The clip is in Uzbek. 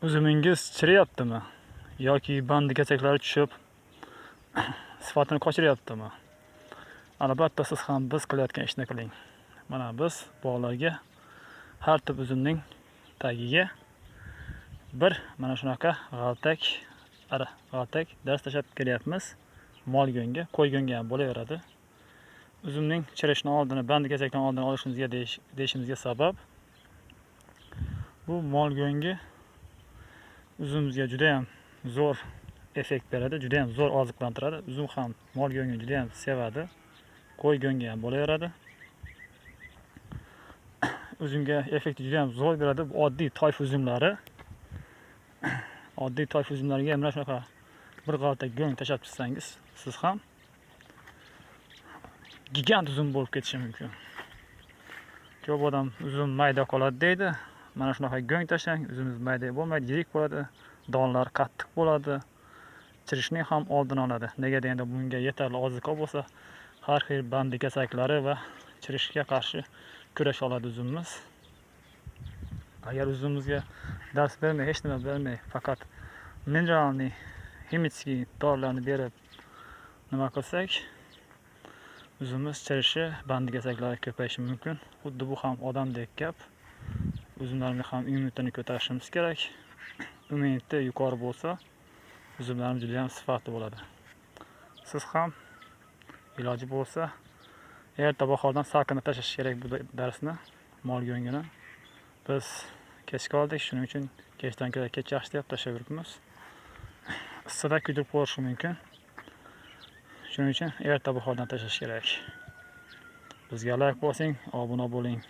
Uzumingiz chiriyaptimi yoki bandi kasaklari tushib sifatini qochiryaptimi? Albatta, siz ham biz qilayotgan ishni qiling. Mana biz bog'larga har tip uzumning tagiga bir mana shunaqa g'altak g'altak dars tashlab kelyapmiz. Mol go'ngi, qo'y go'ngi ham bo'laveradi. Uzumning chirishini oldini, bandi kasakdan oldini olishimizga deyishimizga sabab bu mol go'ngi uzumimizga juda ham zo'r effekt beradi, juda ham zo'r oziqlantiradi. Uzum ham mol go'ngini juda ham sevadi. Qo'y go'ngi ham bo'laveradi. Uzumga effekti juda ham zo'r beradi. Bu oddiy toyf uzumlari. Oddiy toyf uzumlariga mana shunaqa bir g'alta go'ng tashlab chiqsangiz, siz ham gigant uzum bo'lib ketishi mumkin. Ko'p odam uzum mayda qoladi deydi. Mana shunaqa go'ng tashlang, uzumingiz mayda bo'lmaydi, yirik bo'ladi, donlar qattiq bo'ladi. Chirishning ham oldini oladi. Nega deganda bunga yetarli oziqa bo'lsa, har xil bandi kasaklari va chirishga qarshi kurasha oladi uzumimiz. Agar uzumimizga dars bermay, hech nima bermay, faqat mineralniy, химический dorilarni berib nima qilsak, uzumimiz chirishi, bandi kasaklari ko'payishi mumkin. Xuddi bu ham odamdek gap. Uzumlarni ham immunitetini ko'tarishimiz kerak. Immunitet yuqori bo'lsa, uzumlarimiz juda ham sifatli bo'ladi. Siz ham iloji bo'lsa erta bahordan salqinda tashlash kerak bu darsni, mol go'ngini. Biz kech qoldik, shuning uchun kechdan ko'ra kech yaxshi deb tashlab yuribmiz. Issida kuydirib qo'yishi mumkin. Shuning uchun erta bahordan tashlash kerak. Bizga like bosing, obuna bo'ling.